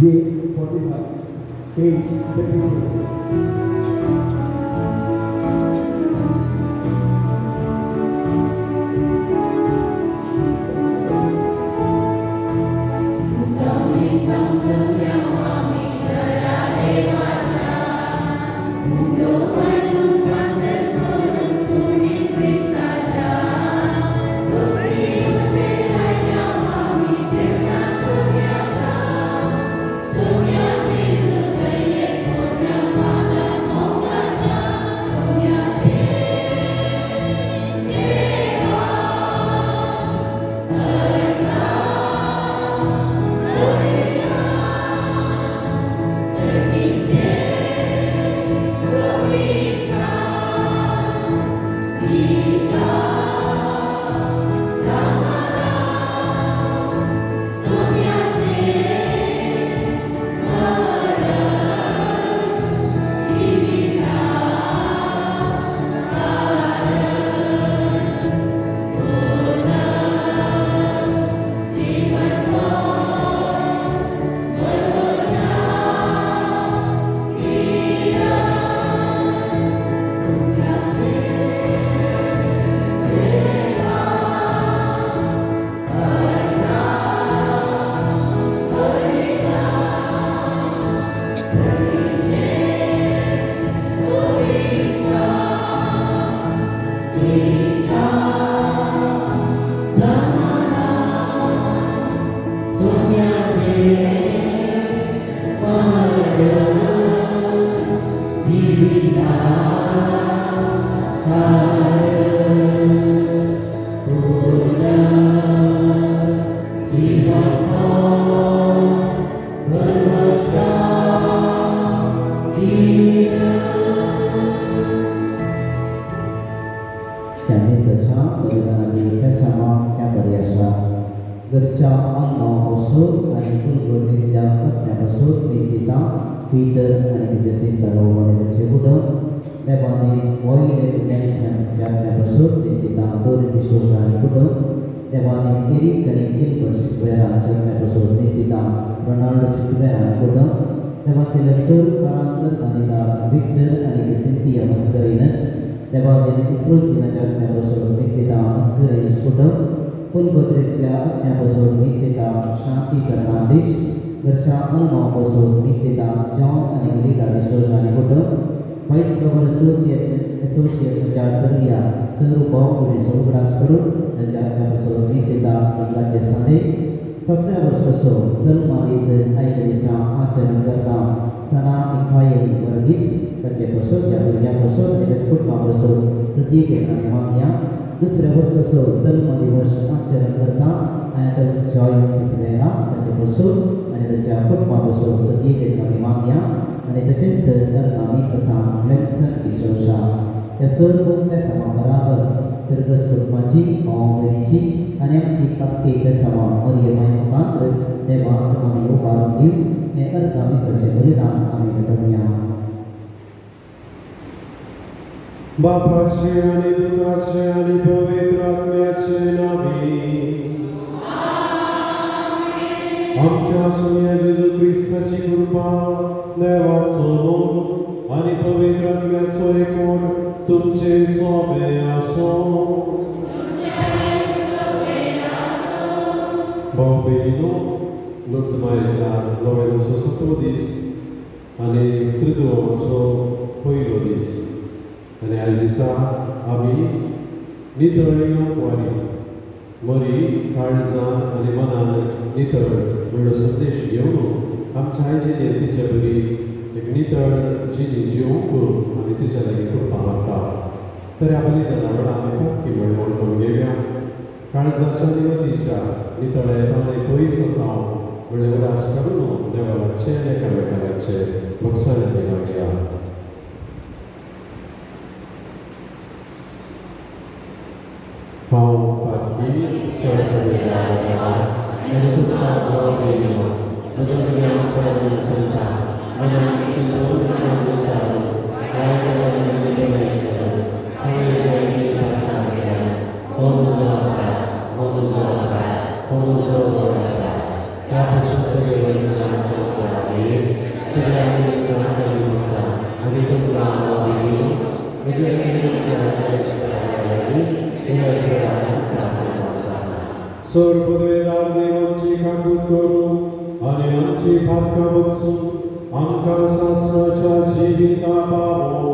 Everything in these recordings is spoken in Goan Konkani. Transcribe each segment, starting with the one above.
J 45, page 54. बापाचे आणि पुत्राचे आणि पवित्र आत्म्याचे नावी आमच्या सुन्या जेजू क्रिस्ताची कृपा, देवाचो मोग आणि पवित्र आत्म्याचो एकवट तुमचे सोबे आसो. भाव भयणीनो, लुर्द मायेच्या नोवेनाचो सतरो दीस आनी त्रिदुवाचो पयलो दीस आनी आयज दिसा आमी नितळ येवंक वारी मरी काळजान आनी मनान नितळ म्हणलो संदेश घेवन आमच्या आयजे तिच्या बरी एक नितळ जिणी जिवंक आनी तिच्या लागीं कृपा मागता. तर ह्या बलिदाना वेळार आमी पक्की म्हळ्ळें वळखून घेवया. काळजाच्या आनी मतीच्या नितळेपणान आनी पयस आसा हांव म्हणलें उडास करून देवा लागचें आनी एकामेका लागचें भगसाणे मागया. हांव पातकी सगळ्या आनी तुमकां भाव भयणीनो, म्हज्या भुरग्यांक सगळें चलता मनान चिंतून आनी विचारून हांवें हो म्हजो अपराध, हो म्हजो अपराध, हो म्हजो व्हड अपराध. सर्वदेवान देवाची काकूत करू आनी आमची पातकां बगसून आमकां सासणाच्या जिविता पावो.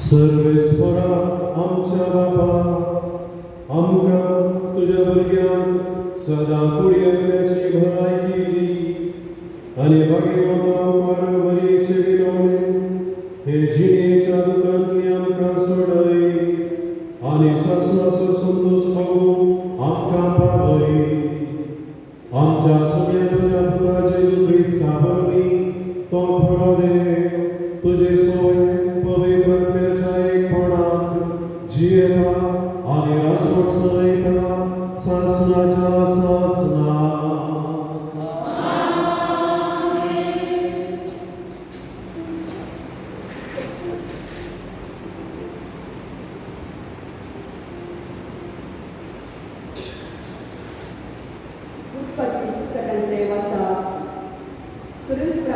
सर्वेस्परा आमच्या बापा आमकां तुज्या भुरग्यांक सदां कुडयेंतल्याची भलायकी दी आनी भागेवंत मरयेचे विनवणे हे जिणेच्या दुकांतली आमकां सोडय आनी सासणाचो संतोश भोगूंक आमकां पावय. आमच्या सगळ्या तुज्या पुता जेजू क्रिस्ता वरवीं तो खरो देव तुजे सोय पवित्र आत्म्याच्या एकपणांत जियेता आनी राजवट चलयता सासणाच्या सासणा. उत्पत्ती पुस्तकांतले वाचा. सुरेंद्र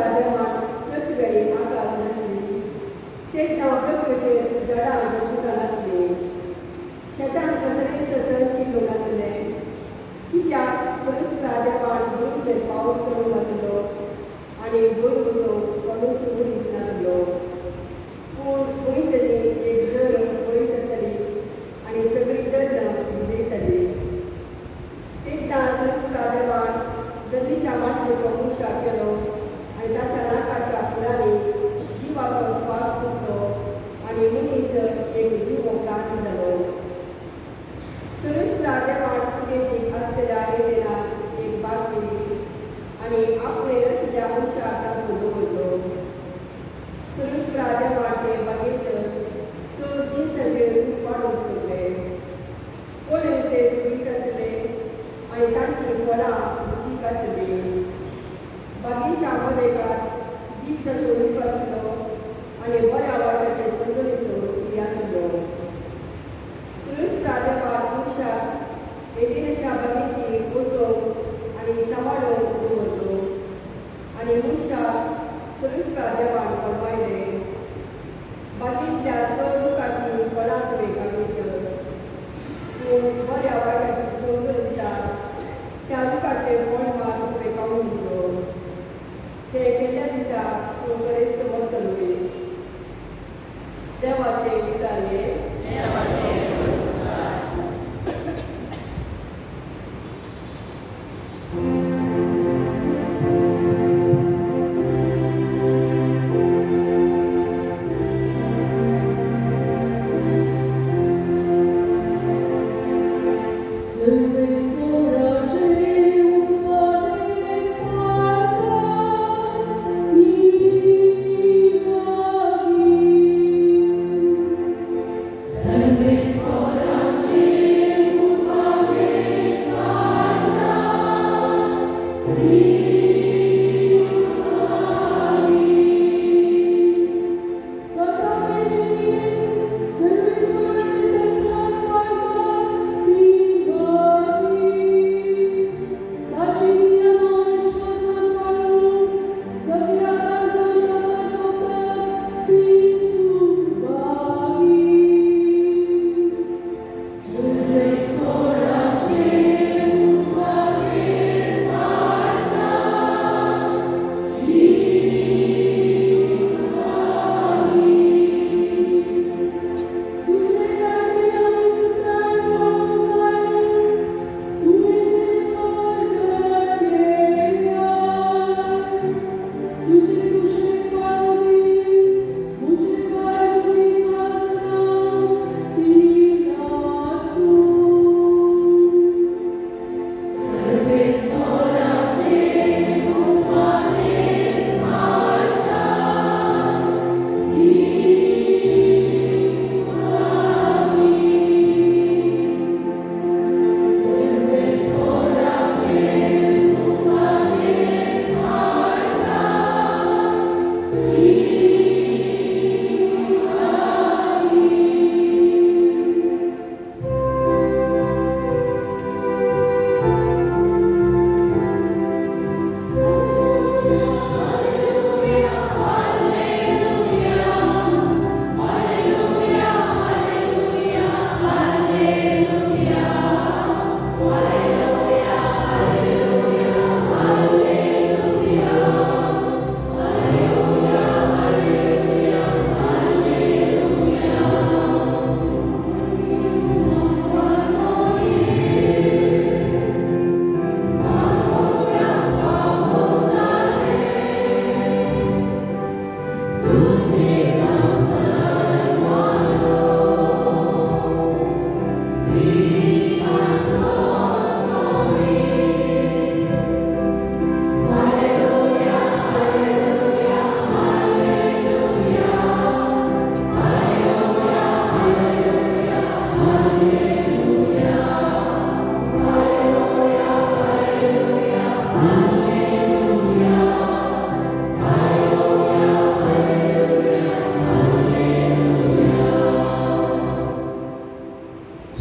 पृथ्वी आकाश नासली तेन्ना पृथ्वीचेर झाडां फुलां नासली. शेतांत सगळे सतत किल्लूंक नासले. कित्याक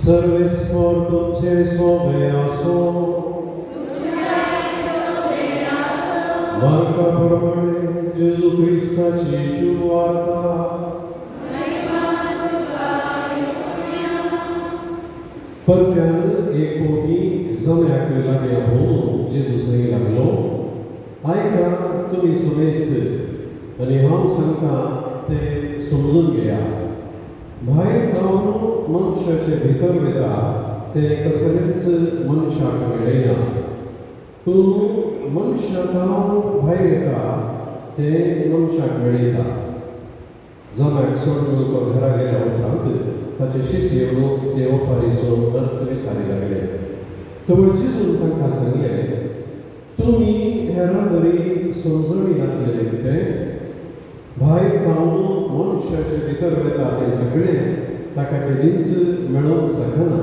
सर्वेस्पर तुमचे सोबे आसो. मार्का प्रमाणे जेजू क्रिस्ताची शुभवार्ता. परत्यान एक कोटी जम्याक लागले भोंवून जेजू थंय लागलो, आयका तुमी समेस्त आनी हांव सांगता तें समजून घेया. भायर धांवन मनशाचे भितर वता तें कसलेंच मनशाक मेळना, पूण मनशाक धांवन भायर येता तें मनशाक मेळयता. जम्याक सोडून तो घरा गेल्या उपरांत ताचे शिस येवन ते ओपारीचो अर्थ विचारी लागले. तवळ जेजून तांकां सांगलें, तुमी हेरां बरी समजणी नासलेलें कितें? भायर धांवन मनशाचे भितर वता तें सगळें ताका केदींच मेळोवंक शकना,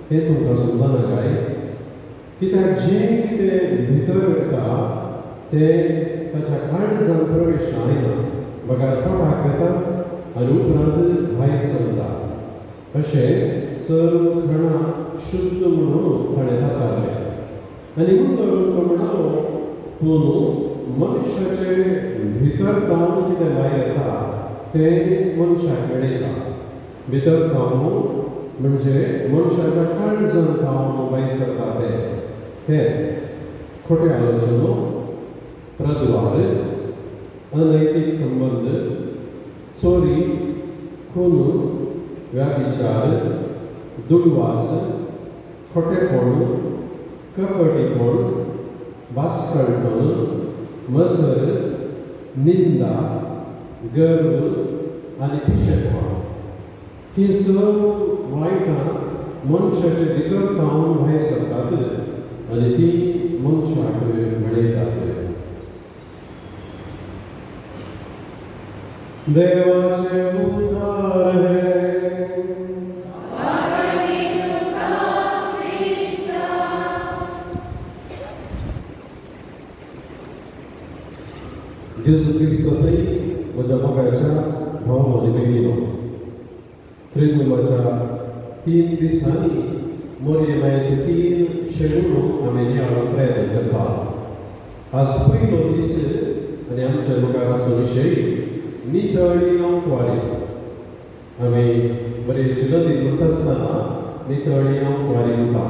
हें तुमकां समजना काय? कित्याक जें कितें भितर वता तें ताच्या काळजान प्रवेश जायना, बगर पोटाक वता आनी उपरांत भायर सरता. अशें सर्व खाणां शुद्ध म्हणून ताणें थासारलें. आनी मुंदरून तो म्हणालो, पूण मनशाचे भितर जावन कितें भायर येता तें मनशाक मेळयता. भितर जावन म्हणजे मनशाच्या काळजान जावन भायर सरता तें हें खोटें आलोचनो, प्रद्वार, अनैतीक संबंद, चोरी, खून, व्याभिचार, दुडवास, खोटेपण, कपटीपण, बास्कळपण, मसर, निंदा, गर्व आनी पिशेपण. ही सर्व वायटां मनशाचे भितर जावन भायर सरतात आनी ती मनशाक मेळयतात. देवाचे उदार हे. जेजू क्रिस्तांतय म्हज्या मोगाच्या भाव आनी भयणीनो, त्रिदुमाच्या 3 दिसांनी मोरये मायेचे 3 शेगुणो आमी नियाळूंक प्रयत्न करता. आज पयलो दीस आनी आमच्या मुखार आसचो विशय नितळी आंकवारी. आमी बरेच नदी म्हणटा आसतना नितळी आंकवारी म्हणटा.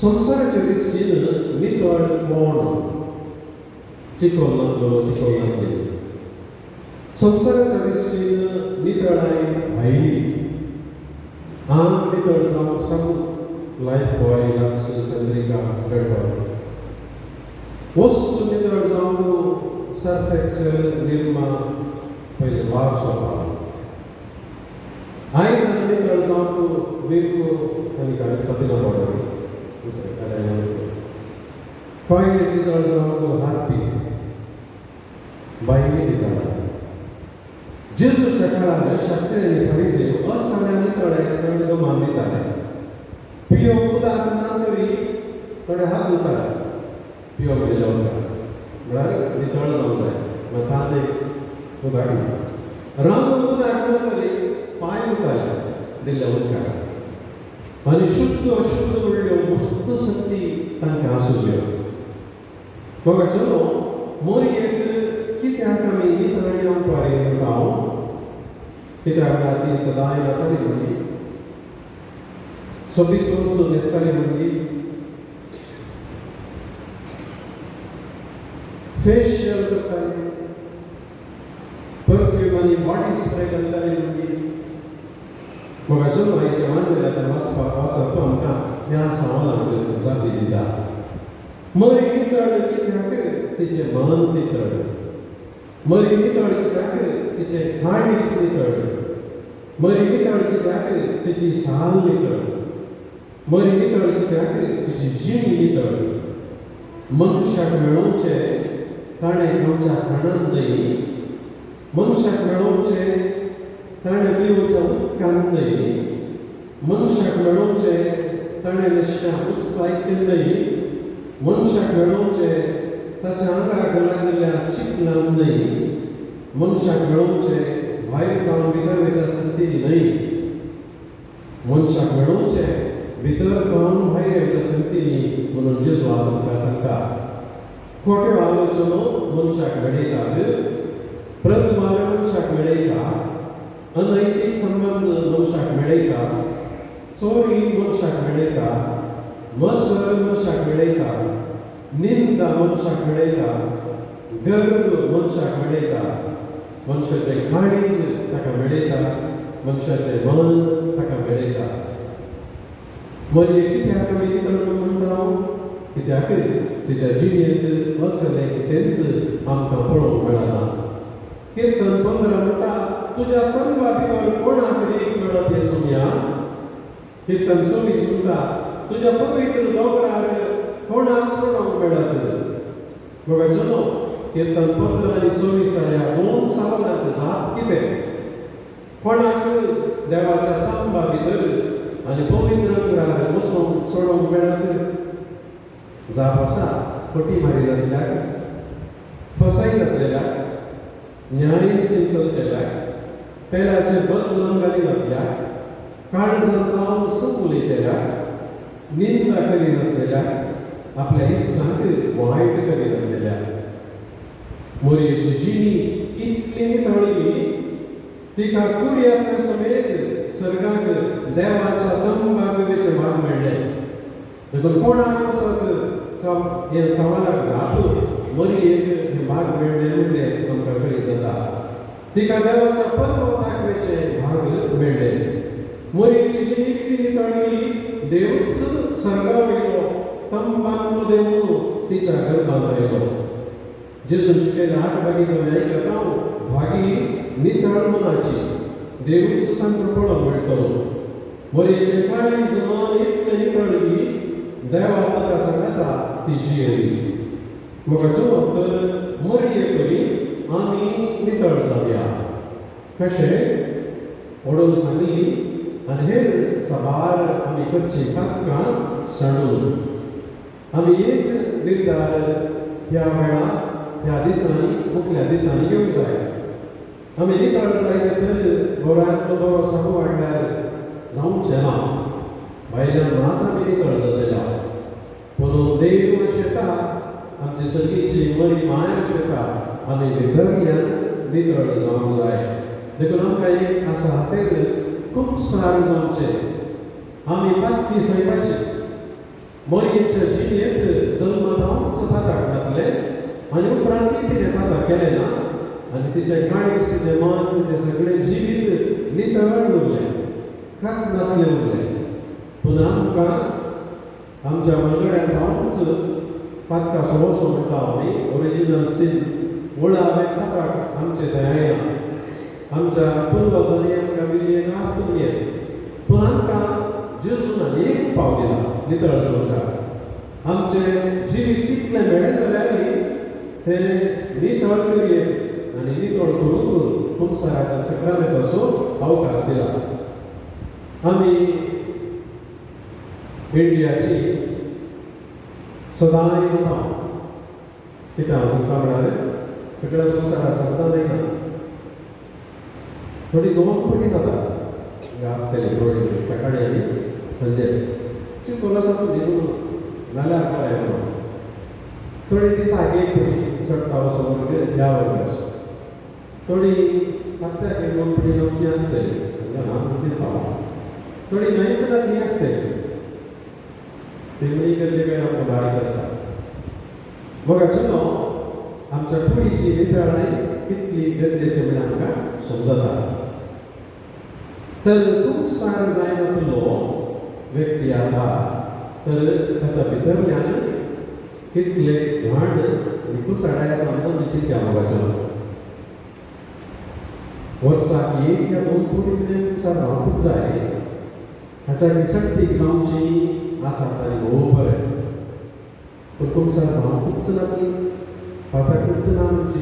संवसाराचे दिश्टीन नितळ कोण? चिकोल नासलो, चिकोल नासली. संवसाराच्या दिश्टीन नितळाय भायली. आंग नितळ जावंक सांगू लायफ बॉय, लक्स, चंद्रिका, डेटॉल. वस्तू नितळ जावंक सर्फ एक्सेल, निरमा, पयलें बार सोपा. आयदनां नितळ जावंक विम आनी कांय साबिना पावडर, दुसरें कांय. टॉयलेट नितळ जावंक हार्पीक. बायली नितळ. जेजूच्या काळार शास्त्री आनी फारिजेव असाण्या नितळाय चड गमान दिताले. पियोवंक उदक ना तरी थोडे हात धुताले पियोवंक दिल्या उदकाक, म्हळ्यार नितळ जावंक जाय. मागीर एक उदक ना, रांदूंक उदक ना तरी पांय धुताले दिल्ल्या उदकाक. आनी शुद्ध अशुद्ध म्हणल्यो मस्त शक्ती तांकां आशिल्ल्यो. म्हाका चलो मोरयेक कित्याक आमी नितळी आंकवारी म्हणटा? कित्याक म्हळ्यार ती सदांय न्हाताली भुरगीं, सोबीत वस्तू न्हेसताली भुरगीं, फेशियल करताली, परफ्यूम आनी बॉडी स्प्रे घालताली भुरगीं. म्हाका चलो आयच्या मानवेल्याच्या वाचपाक वाचप आमकां ह्या सवालांक जापी दिता. मरी नितळ कित्याक? तिचें मन नितळ. मरी नितळ कित्याक? तिचें काळीज नितळ. मरी नितळ कित्याक? तिची साल नितळ. मरी नितळ कित्याक? तिची जीण नितळ. मनशाक मेळोवचें ताणें खावच्या खाणान न्हय, मनशाक मेळोवचें ताणें पिवच्या उदकान न्हय, मनशाक मेळोवचें ताणें न्हेसच्या उस्तायक न्हय, मनशाक मेळोवचें ताच्या आंगाक लागिल्ल्या चिकलान न्हय, मनशाक मेळोवचें भायर जावन भितर वयच्या संतीनी न्हय. मनशाक मनशाक मेळोवचें भितर खावन भायर येवच्या संगतीनी म्हणून जेजू आज आमकां सांगता. खोट्यो आलोचनो मनशाक मेळयतात, प्रदमार मनशाक मेळयता, अनैतीक संबंद मनशाक मेळयता, चोरी मनशाक मेळयता, मसर मनशाक मेळयता, निंदा मनशाक मेळयता, गर्व मनशाक मेळयता, मनशाचें काळीज ताका मेळयता, मनशाचें मन ताका मेळयता. मरये कित्याक आमी नितळ म्हणटा? कित्याक तिच्या जिणेंत असलें कितेंच आमकां पळोवंक मेळना. किर्तन 15 म्हणटा, तुज्या तंबा भितर कोणाक रीग मेळत हें सोमया. किर्तन 24 म्हणटा, तुज्या पवित्र दोंगरार कोणाक सोडोवंक मेळत. मोगाचो किर्तन 15 आनी 24 ह्या दोन सवालांत जाप कितें? कोणाक देवाच्या तंबा भितर आनी पवित्र दोंगरार वचूंक सोडोवंक मेळत? जाप आसा, फटी मारिनातल्याक, फसाय जातल्याक, न्याय चलतल्याक, पेलाचेर बदनाम घालिनातल्याक, काळजांत लावन सत उलयतल्याक, निंदा करिनासलेल्याक, आपल्या इश्टांक वायट करिनासलेल्याक. मोरयेची जिणी इतली नितळी, तिका कुडयाच्या समेत सर्गाक देवाच्या तंबाक वेचें भाग मेळ्ळें. देखून कोणाक वचत हे सवालाक जाप मरयेक हें भाग मेळ्ळें म्हणलें आमकां कळीत जाता. तिका देवाच्या पर्वताक वेचें भाग मेळ्ळें. मरयेची जिणी इतली नितळी, देवूच सर्गा वयलो तंबान देवून तिच्या गर्भांत आयलो. जेजून शिकयलें 8 भागी तुमी आयकता, भागी नितळ मनाची, देवूच तांकां पळोवंक मेळटलो. मरयेचें काळीज मन इतलें नितळी, देवा ताका सांगता ती जियेली. मोगाचो तर मरये परी आमी नितळ जावया. कशें ओडून सांगली आनी हेर साबार आमी करची पातकां सांडून आमी एक निर्धार ह्या वेळा ह्या दिसांनी मुखल्या दिसांनी घेवंक जाय. आमी नितळ जाय तर बऱ्यांतलो बरो साबू हाडल्यार जावचें ना. भायल्यान मात आमी नितळ जातल्या, पूण देव शेता आमची सगळीची बरी माया शेता आमी भितरल्यान नितळ जावंक जाय. देखून आमकां एक आसा हातेर कुमसार जावचें, आमी पातकी सैमाची. मरयेच्या जिणेंत जल्मात हांवच पाताक घातलें आनी उपरांतय तिणें पाताक केलें ना आनी तिचें काळीज, तिचें मन, तिचें सगळें जिवीत नितळ उरलें, कात नातलें उरलें. पूण आमकां आमच्या मनगड्यान हांवच पातका सोवसो म्हणटा आमी, ओरिजिनल सीन मुळावें पाताक आमचें थंय आयलां. आमच्या पुर्वजांनी आमकां दिल्ली एक आस्त म्हणयेत, पूण आमकां जेजून आनी एक पाव दिला नितळ जावच्याक. आमचें जिवीत कितलें मेळ्ळें जाल्यार तें नितळ करयेत आनी नितळ करूंक कुमसाराच्या सक्रामेंताचो अवकाश दिला. आमी इंडियाची सदांय वता. कितें हांव सांगता म्हळ्यार सगळ्या संवसाराक सदां जायना, थोडी दोन पटी जाता आसतली, थोडी सकाळी आनी संजे चिकोल आसा न्ही जाल्यार बरें म्हणून. थोडी दिसाक एक पटी चडटा असो वर्ग ह्या वर्ग, थोडी हप्त्याक एक दोन पटी आमची आसतली, हांव चिंता थोडी न्हंयत ती आसतली. तेमी गरजे काय आमकां बारीक आसा. मोगाचो न्हू आमच्या कुडीची नितळाय कितली गरजेची म्हणून आमकां समजता. तर कुमसार जायनातलो व्यक्ती आसा तर ताच्या भितरल्यान कितले घाण आनी कुसाडाय आसा म्हणून आमी चिंत्या. मोगाचो वर्साक एक या दोन कोटी कुमसार जावंकूच जाय. हाच्या निसक्तीक जावची आसा आनी भोव बरें, पूण कुमसार जावंकूच नातली, पाताकूच ना आमची,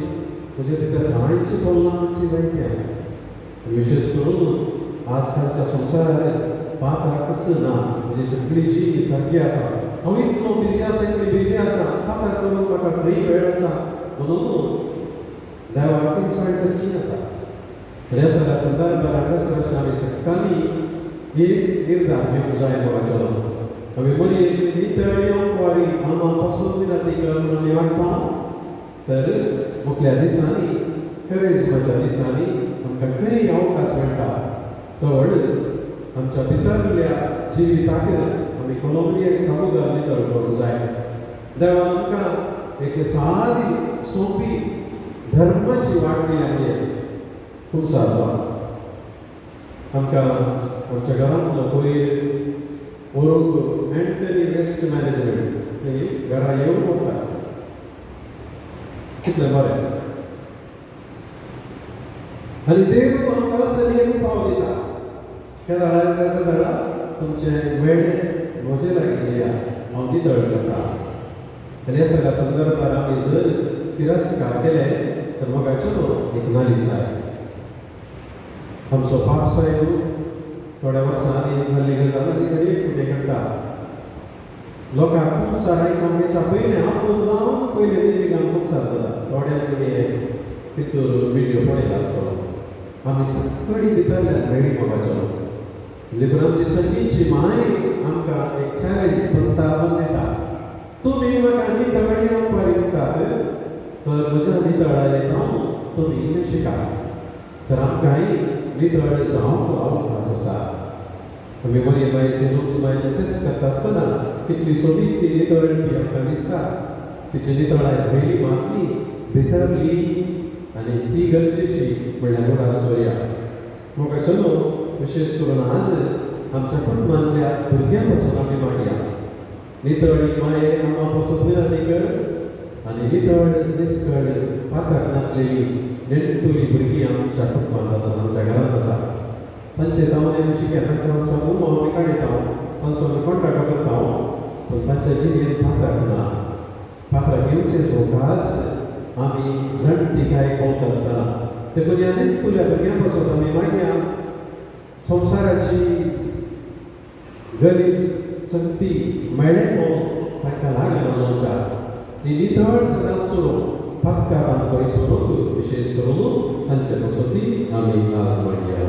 म्हणजे भितर कांयची तोलना आमची जायती आसा. विशेष करून आजकालच्या संवसारार पात्राकच ना, म्हणजे सगळी जी सारकी आसा. हांव इतलो बिजी आसा, इतली बिजी आसा, पात्राक करूंक म्हाका खंय वेळ आसा म्हणून देवाक इन्साल्ट करची आसा. ह्या सगळ्या संदर्भार हांगासर आमी सगळ्यांनी एक निर्धार घेवंक जाय मोगाचो. आमी मरयेक नितळ आंकवारी आमा पासून विनंती कर म्हणून आमी वाडटा. तर मुखल्या दिसांनी करेजमाच्या दिसांनी आमकां खंय अवकाश मेळटा तवड आमच्या भितरल्या जिविताक आमी कोलंबियेक सामुगार नितळ करूंक जाय. देवान आमकां एक सादी सोंपी धर्माची वाट दिली आमी कुमसारचो. आमकां आमच्या घरांतलो पयर व्हरूंक एंटनी वेस्ट मॅनेजमेंट ती घरा येवन वता कितलें बरें. आनी देव आमकां असली एक पाव दिता केदाळा जाता तुमचें वेळ म्हजे लागीं येया हांव नितळ करता. आनी ह्या सगळ्या संदर्भार आमी जर तिरस्कार केले तर मोगाचो एक नालीस जाय. आमचो पाप साहेब थोड्या वर्सां आदी जाल्ली गजाल आनी एक फुडें घडटा. लोकांक कुमसार आयकोंक पयलें आपूण जावन पयलें दिल्लीक कुमसार जाता. थोड्यांक तुमी तितूर विडियो पळयला आसतलो. आमी सगळी भितरल्यान मेळी मोगाचो. देखून आमची संगीतची माय आमकां एक चॅलेंज पंता दिता. तुमी म्हाका नितळ आंकवारी म्हणटात तर म्हज्या नितळाय जावन तुमी शिकात. तर आमकांय नितळ जावंक अवकाश आसा. आमी मरये मायेचे लोक मायेचे फेस्त करता आसतना कितली सोबीत ती नितळ ती आमकां दिसता. तिची नितळाय भयली मातली भितरली आनी ती गरजेची म्हणल्यार उडास दवरया. म्हाका चलो विशेश करून आज आमच्या कुटुंबांतल्या भुरग्यां पासून आमी मागया नितळी माये आमा पासून विनंती कर आनी नितळ निस्कळ पातक नासलेली नेणटुली भुरगीं आमच्या कुटुंबांत आसा आमच्या घरांत आसा. तांचे तावणे आमी शिकया तांकां आमच्या उमो आमी काडयता तांचो आमी कॉन्ट्राक्ट करता पूण तांच्या जिणेंत पातक ना. पातक घेवचें सोकास आमी जाणटीकाय पावता आसतना देखून ह्या नेणटुल्या भुरग्यां पासून आमी मागया संवसाराची गलीज संती मेळ्ळें तांकां लागना जावच्या ती नितळ सदांच उरोवंक पातकारान पयस व्हरूंक विशेश करून तांचे पसंती आमी आज मागया.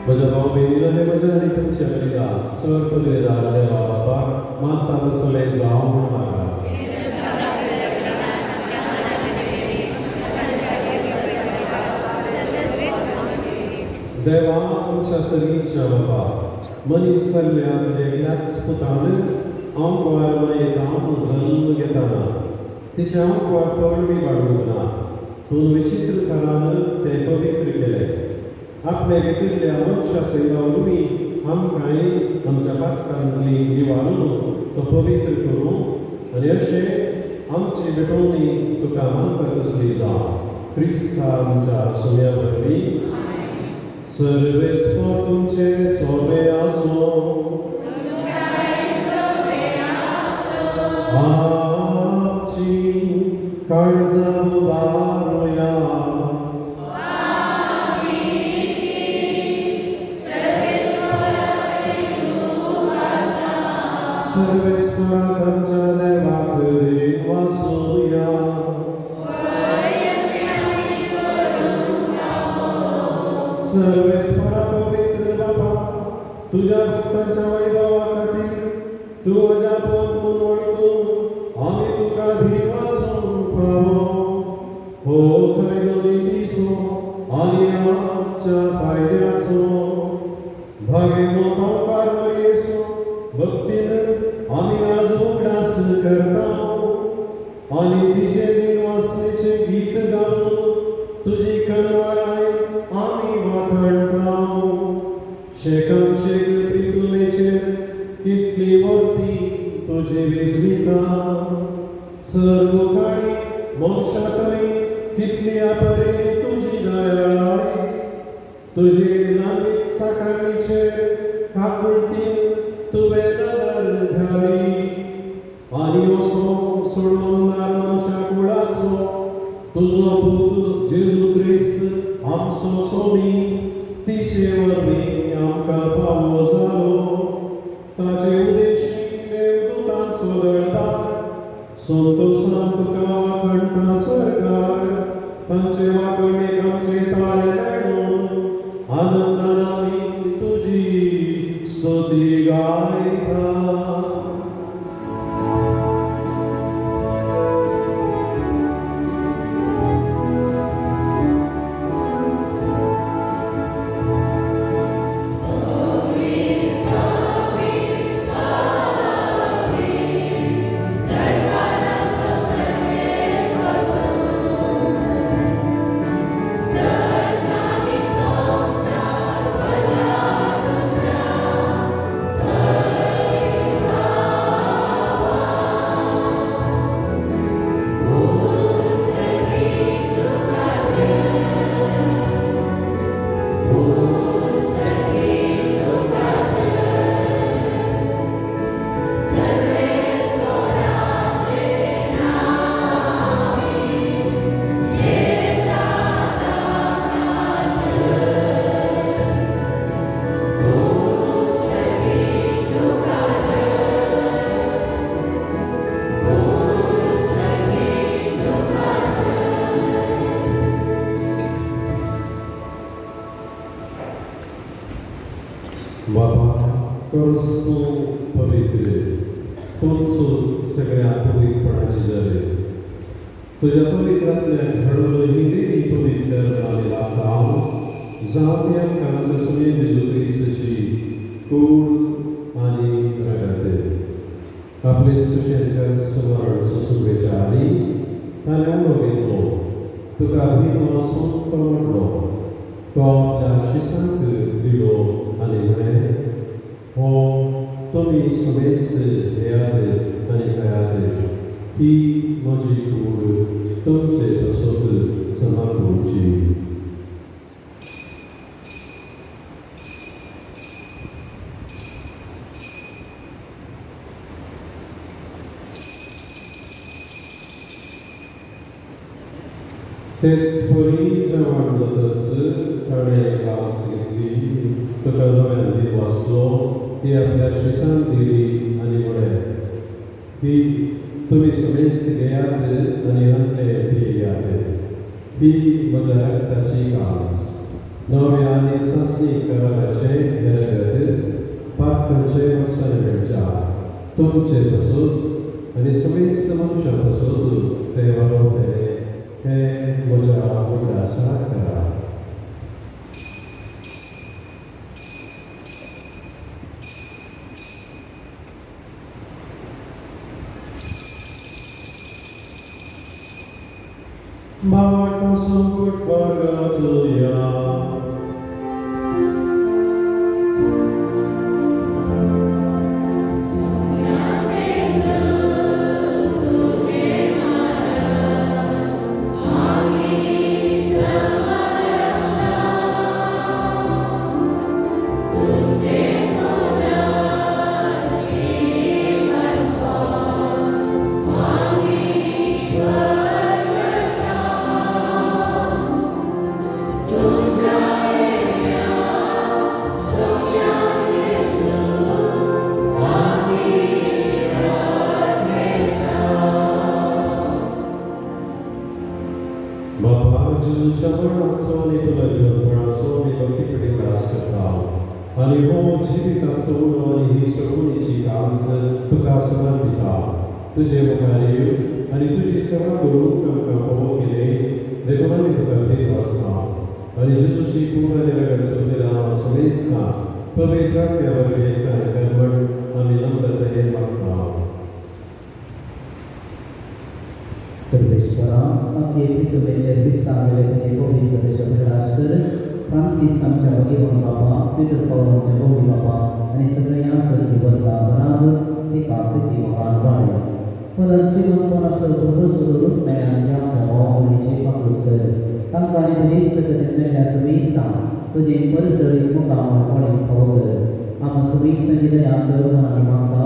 म्हज्या भाव भयणीनो हें म्हजें आनी तुमचें बलिदान सर पदवेदार देवा बापाक मानता तसलें जावं म्हूण मागता. देवा आमच्या सगळींच्या बाबा मनीस जाल्ल्या तुज्या एकल्याच पुतान आंकवार मायेक हांव जल्म घेतना तिचें आंकवारपण बी वाडूंक ना पूण विचित्र तरान तें पवित्र केलें. आपल्या घेतिल्ल्या मनशा सयता वरवीं आमकांय आमच्या पातकांतली निवारून तो पवित्र करूं आनी अशें आमची भेटवणी तुका मानता तसली जावं क्रिस्ता आमच्या सुम्या वरवीं. सर्वेस्पर तुमचे सोबे आसूं. आमची काळजां उबारुया. सर्वेस्पराक आमच्या देवाक देवासुया. सर्वेस्परा पवित्र बाबा तुझ्या भक्तांच्या वैभवा खातीर तूं म्हज्या पोत म्हूण वळखून आमी तुका धिवासूंक फावो. निवासेचें गीत गावन तुजी कनवाराय आमी वाखाणटा. शेकान शेक प्रितुमेचेर कितली वर्ती तुजी विजविता, सर्व काळी मनशाकय कितली अपरेली तुजी दयाळाय. तुजे लांबीक चाकाणीचेर काकुळटीन तुवें नदर घाली आनी असो सोडवणार मनशा कुळाचो तुजो पूत जेजू क्रिस्त आमचो सोमी तिचे वरवीं आमकां फावो जालो. ताचे उदेशी देवदूतांचो दळटा संतोसान तुका वाखणटा सरकार, तांचे वाखणेक आमचे ताळे मेळून आनंदान आमी तुजी स्तुती गायता. बाबा क्रिस्तू पवित्र तुमचो सगळ्या पवित्रपणाची जाले तुज्या पवित्रांतल्यान घडोवन ही देवी पवित्र आनी लागता जावं आमकां आमच्या सुमे जेजू क्रिस्तची कूड आनी रगत. आपले स्तुतेंकां स्मरण सोसुपेच्या आदी ताणें उलो घेतलो, तुका अभिमासून तो म्हणलो, तो आपल्या शिसांक दिलो आनी म्हळें, हो तुमी समेस्त घेयात आनी खायात, ही म्हजी कूड तुमचे पासत समर्पणची. तेच परी जेवण जातच ताणें काच घेतली, तुका नव्यान दी वाचलो, ती आपल्या शिसान दिली आनी म्हळें, ही तुमी समेस्त घेयात आनी हांतलें पियात, ही म्हज्या रक्ताची काच, नव्या आनी सासणी कराराचें हें रगत पातकांचें वसान मेळच्या तुमचे पासून आनी समेस्त मनशां पासून ते वाडवतले, हें म्हज्या उगडासाक करा. भावार्था संकट बाळगातुया. जेजूच्या मरणाचो आनी पुनर्जीवनपणाचो आमी भक्ती उडास करता आनी हो जिविताचो उणो आनी ही सोडवणीची कांच तुका समर्पिता. तुजे मुखार येवन आनी तुजी सेवा करूंक आमकां फावो केली देखून आमी तुका भेट वाचता आनी जेजूची कूड आनी रगत सोदलेल्या समेस्ता पवित्र आत्म्या वरवीं एकठांय कर म्हण आमी नम्रतायेन मागता. सर्वेश्वर बाबा अखे पृथ्वीचेर विस्तारलेले तुजे पवित्र सभेचो प्रकाश कर. फ्रांसीस आमच्या भगिवन बाबा, पिटर पावल आमच्या भोगी बाबा आनी सगळ्या सर्गी बदला बराबर तिका प्रिती मुखार वाडय. पुनर्जीवन कोणाचो भरवंसो दवरून मेल्यांच्या आमच्या भावा भयणीची पाकळूक कर. तांकां आनी तुजे इश्टागतीन मेल्ल्या समेस्तांक तुजे परिसरीक मुखार वळीन फावो कर. आमकां समेस्तांची दया कर म्हूण आमी मागता.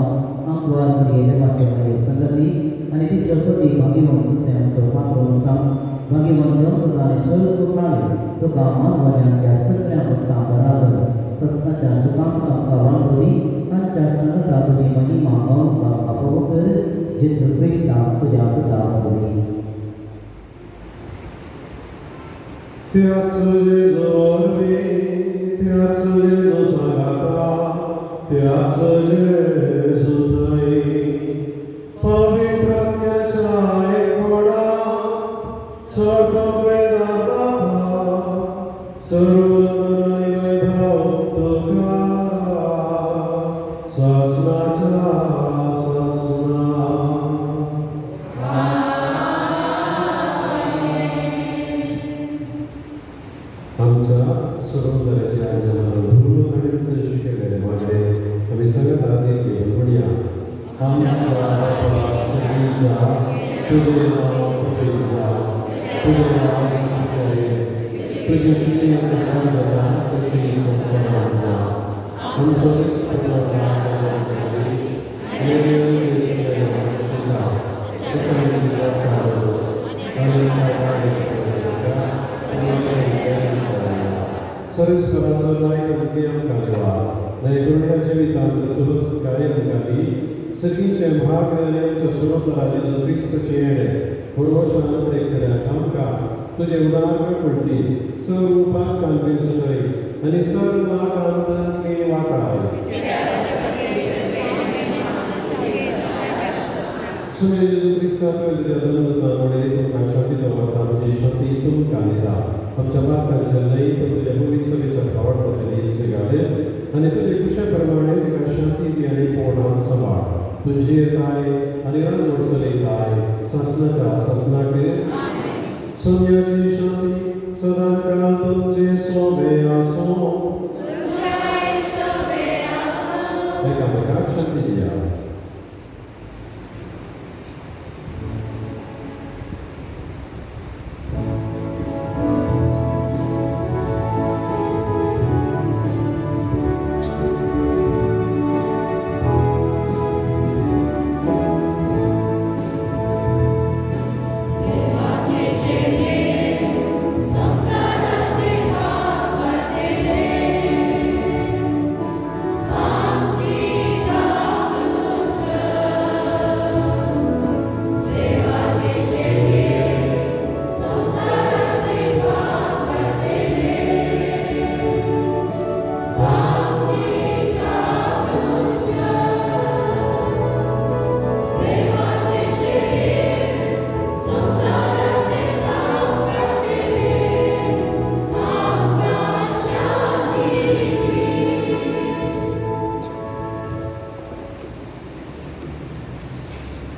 आंकवार मरिये देवाचे माये संगती आनी तिसरो पती भाग्यवंत सुसें आमचो पात्रोन सांग भाग्यवंत देवदूत आनी स्वर्ग काळी तुका मानवल्यांतल्या सगळ्या भक्तां बराबर सस्नाच्या सुखांत आमकां वांटो दी. तांच्या सांगता तुजी महिमा गावंक आमकां फावो कर. जेजू क्रिस्ता तुज्या पुता वरवीं. त्याच जेजू वरवीं, त्याच जेजू सांगाता, त्याच जेजू थंय पवित्र आत्म्याच्या एकपणात सर्ववेदा बापा सर्व आनी वैभव तुका सासनाच्या सासना. आमच्या सर्व तरेच्या ज्ञानान हाणेंच शिकयलेलें मागणें आमी सगळ्यात आदीं घेवन म्हणया. आमच्या बापा सर्गीच्या, तुजें नांव पवित्र जावं, तुजें राज्य येवं, तुजी खुशी स्वर्गांत जाता तशी संवसारांत जावं. आमचो दीस पडलो आनी नैगुण्या जिवितांत सुवस्थकाय आमकां दी. सर्गीचें भाग्य आनी आमच्या सुरोतरा जेजू क्रिस्ताचें येणें भरवशान एकतऱ्याक आमकां तुजें उदार पडटी सर्व पातकांतली सुटय आनी सर्व आकांतांतली वाटाय. सुने जेजू क्रिस्ता तुज्या दंडतामुळे तुमकां शांती दवरता, म्हजी शांती तुमकां दिता. आमच्या पातकांचे न्हय पण तुज्या पवित्र सभेच्या फावटपाचे दीस घाले आनी तुजे कुशा प्रमाणे तिका शांती दी आनी पोटान सांबाळ. तुजी येताय आनी राजवट चलयताय सासनाच्या सासनाक. सोन्याची शांती सदांकाळ तुमचे सोबे आसूं. एकामेकाक शांती दिया.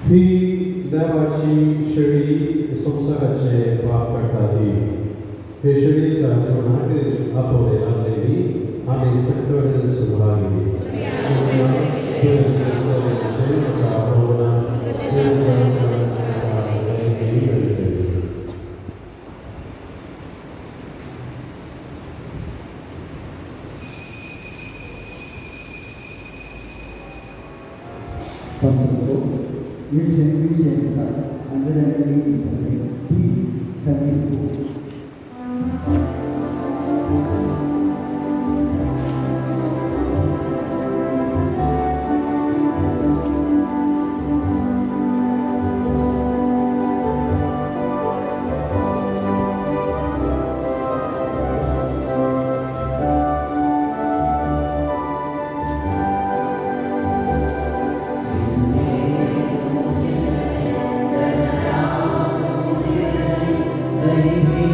ही देवाची शेळी संवसाराचे पाप काडटा ती. हे शेळीच्या जेवणाक आपोवणें लागलेली आमी सकयल सुमार Vision 187 B 74. Thank you.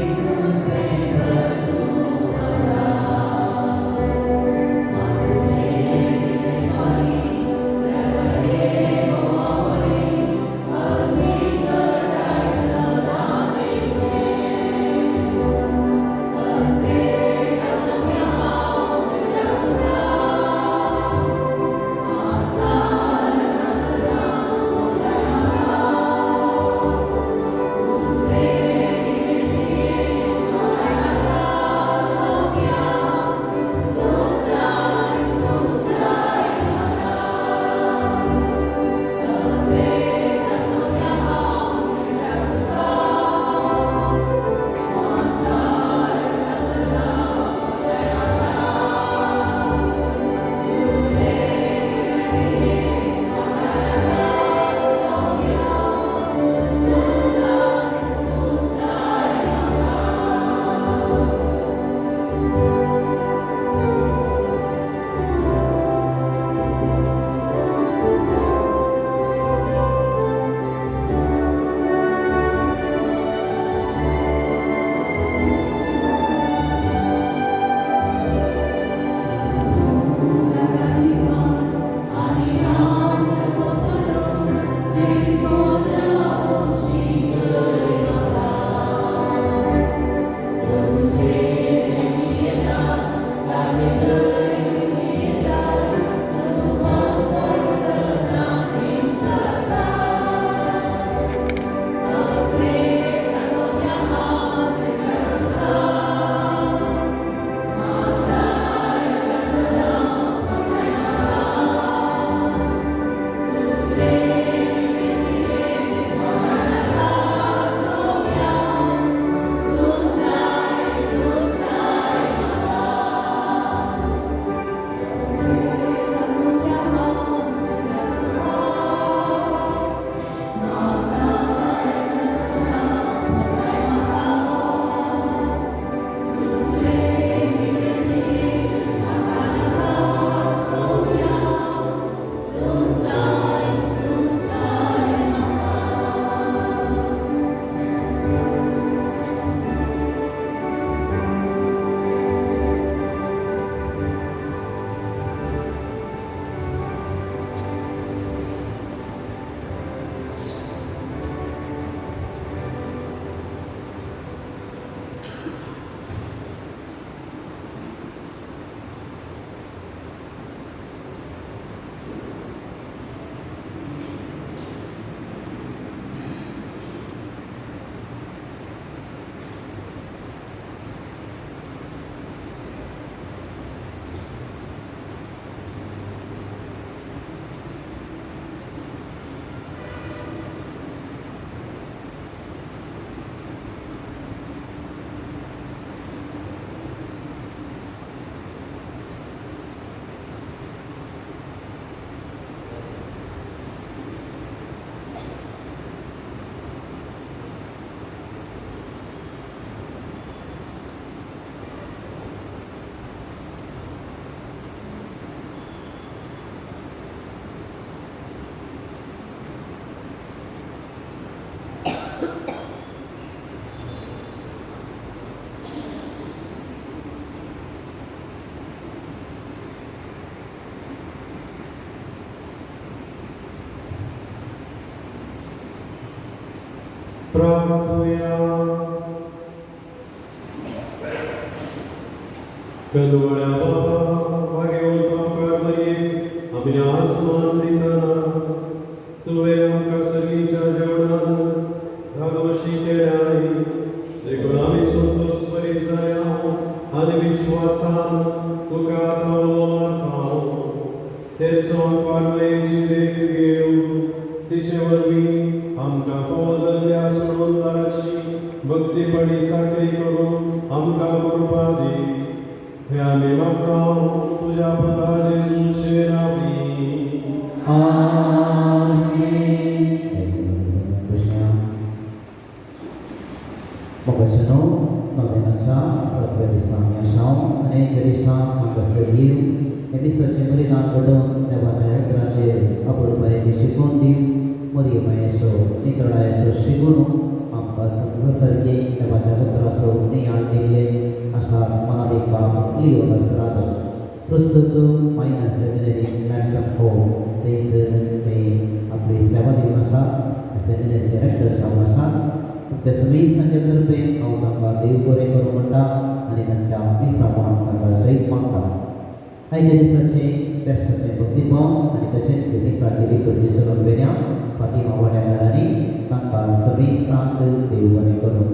प्रार्थुया. कलवळ्या बाबा भाग्यवंत कारवायेक आमी आसमान दितना तुवें आमकां सगळींच्या जेवणान धादोशी केल्याय, देखून आमी संतोश बरी जाल्या आनी विश्वासान तुका आतां उलो मारता. तेच कारवायेची देख घेवन तिचे वरवीं आमकां फावो जाल्ल्या सोडवणदाराची भक्तीपणी चाकरी करून आमकां कृपा दी. हे आमी मागता तुज्या पुता जेजूचे नांवी. भगवनो नव्याच्या सातव्या दिसा आमी आसा आनी ज्या दिसा हांगासर येवन हे मिसाचें बलिदान घडोवन देवाच्या उतराचेर अपुरबायेची शिकोवन दिवन मरियमायेचो नितळायेचो शिकून आमकां समजा सारकी देवाच्या उतराचो नियाळ दिल्ले आसा. मनादीक बाब लियो लसराद प्रस्तुत मायनर सेमिनरी मॅडसन हो थंयसर ते आपली सेवा दिवन आसा. सेमिनरीचे रेक्टर जावन आसा. तुमच्या समेस्तांच्या तर्फे हांव तांकां देव बरें करूं म्हणटा आनी तांच्या मिसावान तांकां जैत मागता. आयच्या दिसाचें तेर्साचें भक्तीभाव आनी तशेंच मिसाची लितुर्जी चलोवन व्हेल्या फातिमा वाड्याकारांनी तांकां समेस्तांक देव बरें करूं.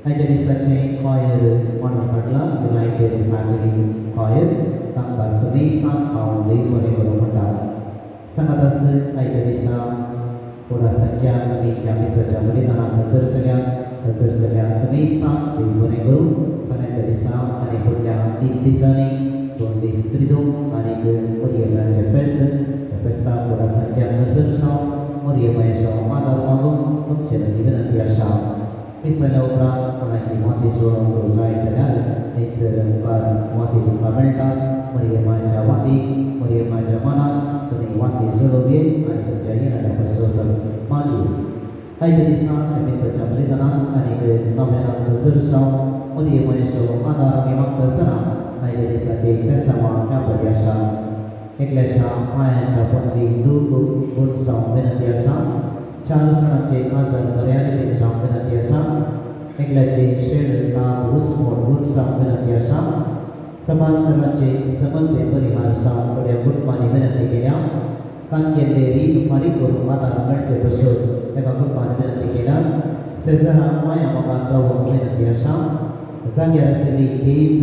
आयच्या दिसाचें कॉयर म्हणून काडलां युनायटेड फॅमिली कॉयर, तांकां समेस्तांक हांव देव बरें करूं म्हणटा. सांगात आस आयच्या दिसा थोडा संख्यान आमी ह्या मिसाच्या बलिदानाक हजर जाल्यात. हजर जाल्या समेस्तांक देव बरें करूं. फाल्यांच्या दिसा आनी फुडल्या 3 दिसांनी 2 दीस त्रिदोम आनी मरियमायाचें फेस्त, ह्या फेस्ताक व्हडा संख्यान हजर जावन मरियमायाचो आदार मागून तुमचे लागीं विनंती आसा. मिसाल्या उपरांत कोणाकी वाती जोडोवंक जाय जाल्यार थंयसर मुखार वाती तुमकां मेळटा. मरियमायाच्या वातीक, मरियमायाच्या मनाक तुमी वाती जोडोवये आनी तुमच्या येणाऱ्या पासून मागीर आयच्या दिसा ह्या मिसाच्या बलिदानाक आनीक नव्यानाक हजर जावन मरियमायाचो आदार आमी मागता आसतना आयच्या दिसाची तेसांवां ह्या बरी आसा. एकल्याच्या पांयाच्या पंथीक दूख गुरसांव विनंती आसा. 4 जाणांचे आजार बऱ्या रितीन जावंक विनंती आसा. एकल्याचे शेण ताप घुसमोट गुरसांव विनंती आसा. समांतराचे समस्ये परिहार जावंक थोड्या कुटुंबांनी विनंती केल्या. कान केल्ले रीण फारीक करूंक आदार मेळचे पसून एका कुटुंबान विनंती केल्या. शेजरा माया मोगान रावंक विनंती आसा. जाग्यार आशिल्ली केस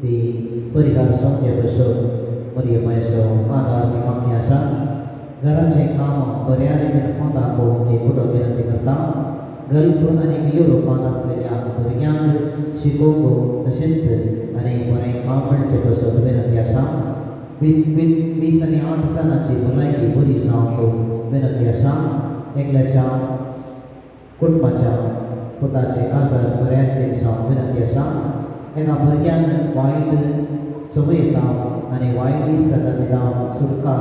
ती परिहार जावचे पसून मरियमायाचो आदार ती मागणी आसा. घराचें काम बऱ्या रितीन कोंताक पळोवंक कुटुंब विनंती करता. गल्फ आनी युरोपांत आसलेल्या भुरग्यांक शिकोवंक तशेंच आनी बरें काम मेळचे पसून विनंती आसा. 20 आनी 8 जाणांची भलायकी बरी जावंक विनंती आसा. एकल्याच्या कुटुंबाच्या पुताचे आजार बऱ्या रितीन जावंक विनंती आसा. एका भुरग्यान वायट संवय येता आनी वायट इश्टागती सुटका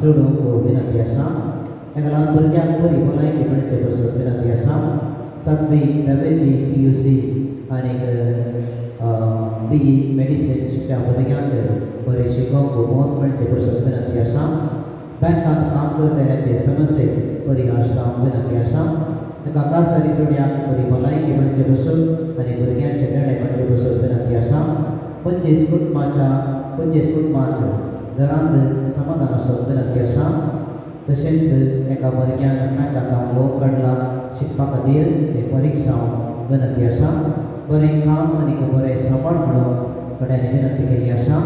जोडूंक विनंती आसा. एका ल्हान भुरग्याक बरी भलायकी मेळचे पसून विनंती आसा. 7वी 10वेची PUC आनी BE medicine शिकच्या भुरग्यांक बरें शिकोवंक मत मेळचे पसून विनंती आसा. बँकांत काम करतल्याचे समस्ये परिहार जावंक विनंती आसा. एका कासारी जोडयाक बरी भलायकी मेळचे पसून आनी भुरग्यांचे देणे मेळचे पसून विनंती आसा. 25 कुटुंबांत घरांत समाधान आसूंक विनंती आसा. तशेंच एका भुरग्यान बँकांत लोन काडला शिकपा खातीर ते परिक्षा विनंती आसा. बरें काम आनी बरें सांबाळ म्हणून थोड्यांनी विनंती केल्ली आसा.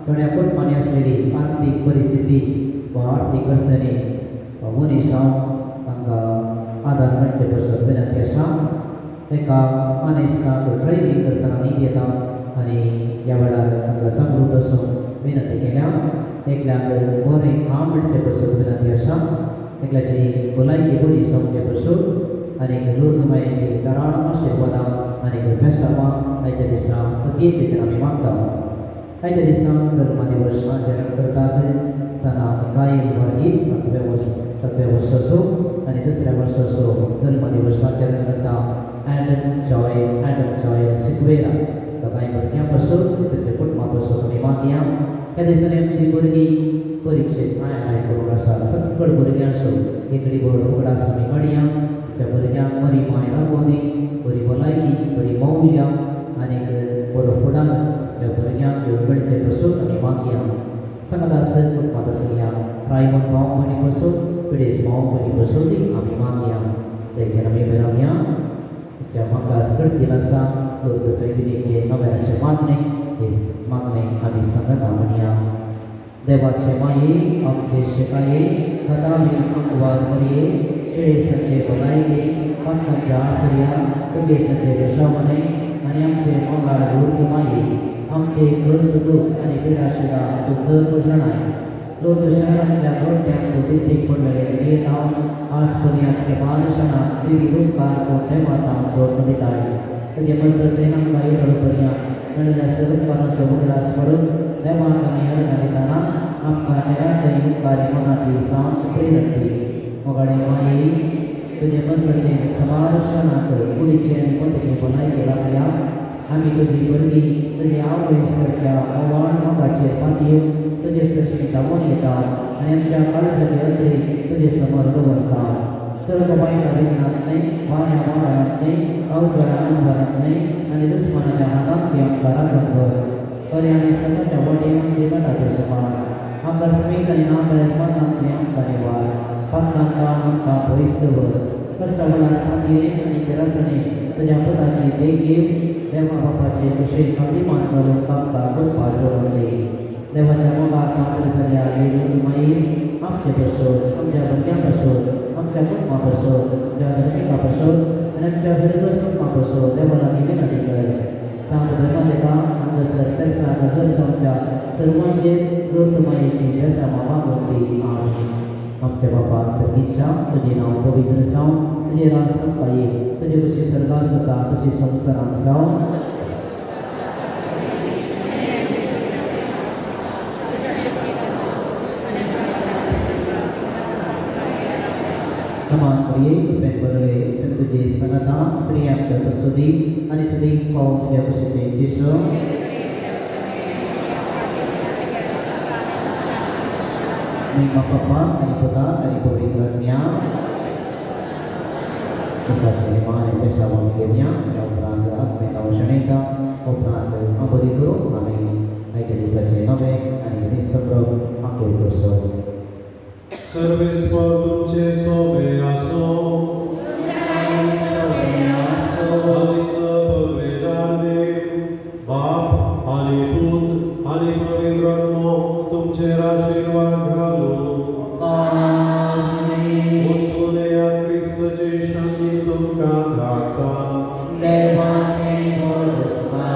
थोड्या कुटुंबांनी आसलेली आर्थीक परिस्थिती वा आर्थीक अडचणी मनीस जावन तांकां आदार मेळचे पसून विनंती आसा. एका मानेस्ताक ड्रायव्हींग करतना न्हीद येता आनी ह्या वेळार तांकां जागृत आसूंक विनंती केल्या. एकल्याक बरें काम मेळचे पसून विनंती आसा. एकल्याची भलायकी बरी जावचे पसून आनी लुर्दमायेची धाराळ आशिर्वादां आनी बेसांवां आयच्या दिसा प्रत्येक रितीन आमी मागता. आयच्या दिसा जल्मा दिवस आचरण करतात सना मिकायल वर्गीस 7व्या वर्साचो आनी दुसऱ्या वर्साचो जल्म दिवस आचरण करता एडम जॉय सिक्वेरा. दोगांय भुरग्यां पासून तांच्या कुटुंबा पासून आमी मागया. ह्या दिसांनी आमची भुरगीं परिक्षेत आय करूंक आसा. सकळ भुरग्यांचो एकडीभर उगडास आमी काडया. आमच्या भुरग्यांक बरी माय राखोवनी, बरी भलायकी, बरी मौल्यां आनीक बरो फुडार आमच्या भुरग्यांक मेळचे पसून आमी मागया. सांगात आसत कुटुंबांत आसल्या रायमन भाव भयणी पसून, पिडेस भाव भयणी पसून आमी मागया. देखीन आमी मेरावया आमच्या म्हाका घडतील आसा लोर्द सैनिकचे नव्याचे मागणें, हे मागणें आमी सांगता म्हणया. देवाचे माये आमचे शेकाये खतावी अंगवार मरये, पिडेस्तांचे भलायके, पातकांच्या आसऱ्या, दुखेस्तांचे दशावणे आनी आमचे मोगाळ लोर्द माये आमचे कस दूख आनी पिडाशिरा तूं सर्व जाणाय. लोर्द शहरांतल्या गोट्यांक तूं दिश्टीक पडलेले गिरयतांव आज पर्यंत सबार क्षणाक विविध उपकार तूं देवातांव जोडून दिताय. तुजे मजतीन आमकां येतलो पर्यंत मेळिल्ल्या सर्व उपकारांचो उगडास करून देवाक आमी अर्घां दितना आमकां निरंतर उपकारी मनाची सामक प्रेरण दी. मोगाळे माये तुजे मजतीन सबार क्षणाक कुडीचे आनी मतीचे भलायकी लाभल्या. आमी तुजी भुरगीं तुजी आवय सारक्या मोवाळ मोगाचेर पातयेवन तुजे सरशी धांवून येता आनी आमच्या काळजाचे अत्रे तुजे समोर दवरता. सर्व वायट विघ्नांतलें, वाऱ्या वादळांतलें, अवघड अणभवांतलें आनी दुस्मानाच्या हातांतलें आमकां राखण कर. बरें आनी सताच्या वाटेन आमचे मनाचे सपाट आमकां समेत आनी नागरेक मरणांतलें आमकां निवार. पातकांत आमकां पयस दवर. कश्टा वेळार पातयेन आनी तेरासणे तुज्या पुताची देख घेवन देवा बापाचे कुशीक अभिमान घालून कामकां करपा जोडून दी. देवाच्या मोगाक पात्र जाल्या येदून माई आमचे पासून, आमच्या भुरग्यां पासून, आमच्या कुटुंबा पासून, आमच्या धर्मिका पासून आनी आमच्या फिरगस कुटुंबा पासून देवा लागीं विनंती कर. सांत धर्मादेता हांगासर तेर्सा नजर जावच्या सर्वांचेर लोर्द मायेची बेसामा मागून दी. आमेन. आमच्या बापा सर्गीच्या, तुजें नांव पवित्र जावं, तुजें राज आमकां येवं, तुजे कशी सर्गार जाता तशी संवसारांत जावं. नमान करिये कृपेन बरले संत तुजे सांगाता, स्त्रियांत तूं सुदीक आनी सुदीक फाव तुज्या कुशीचे जेजू. महिमा बापाक आनी पुताक आनी पवित्र आत्म्याक. दिसाचे निमान आनी पेशाव आमी घेवया. त्या उपरांत आत्मेक हांव शणयता, उपरांत आबोरी करून आमी आयच्या दिसाचे नवे आनी निसंभ्रम आखेर करचो. सर्वेस्पर तुमचे सोबे आसो. आनी पदवेदार देव बाप आनी पूत आनी पवित्र आत्मो तुमचेर आशिर्वाद घालूं. वचून येयात, क्रिस्तची शांती तुमकां धाडटा. देवाचे उपकार.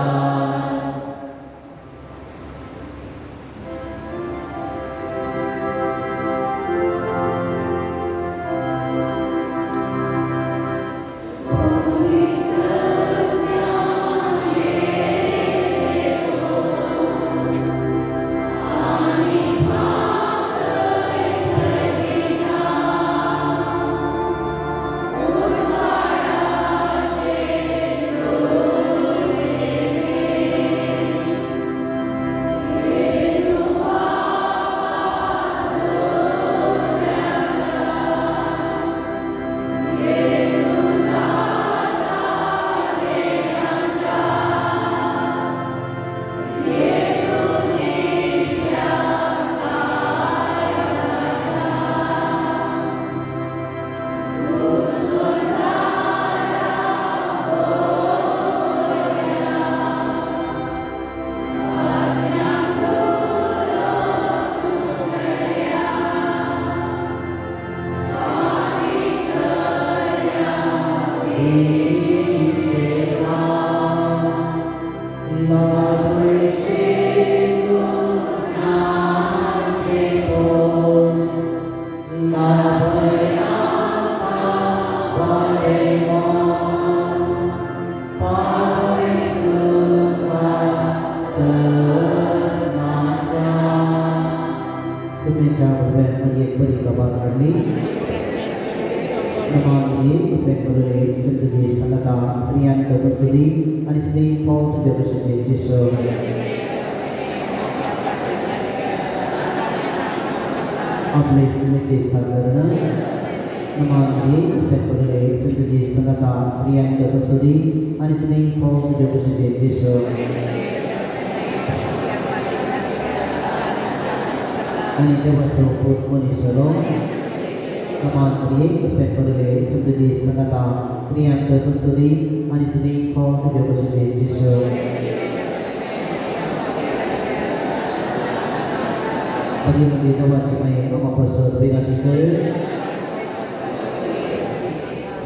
सुमेच्या भुरग्यान एक बरी खबर हाडली. नमान कृपेन बरले संत तुजे सांगाता, स्त्रियांत तूं सुदीक आनी सुदीक फाव तुज्या कुशीचे जेजू. आपले सुनेचे सादरण नमांतरी पेपरले सुतुजी संगता स्त्रियांक तुसुदी आनी सुनी फो तुजे कुशीचे जेशो आनी देवाचो पूत मनीस जालो. नमांतरी पेपरले सुतुजी संगता स्त्रियांक तुसुदी आनी सुनी फो तुजे कुशीचे जेशो पदी देवाची माये आमकां पसत विनंती कर.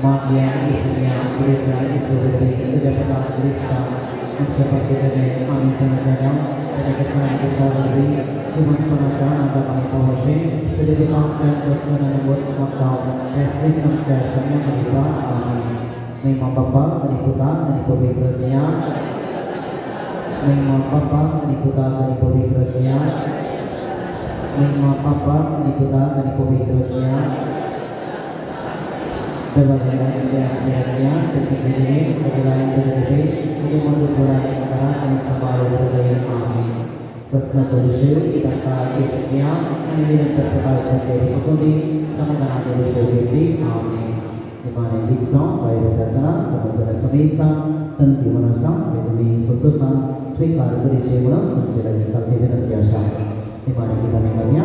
मागया इसन्या पुढेच्या ईश्वरपी तुज्या पदान क्रिस्ता मनशापाकेतले आमी समजल्या ताच्या कसाय दिसा वरवीं श्रीमंतपणाच्या आनंदाक आमी पावशे तुज्या कृपांतल्यान दर्शन अनुभव मागता त्या क्रिस्तांच्या शम्या करिता. आमीन. महिमा बाप्पा आनी पुता आनी पवित्र ज्ञान. महिमा बाप्पा आनी पुता आनी पवित्र ज्ञान. महिमा बाप्पा आनी पुता आनी पवित्र ज्ञान. स्वीकार करीशे म्हणून तुमचे लागीं खालती विनंती आसा. निमाणे गीत आमी गावया.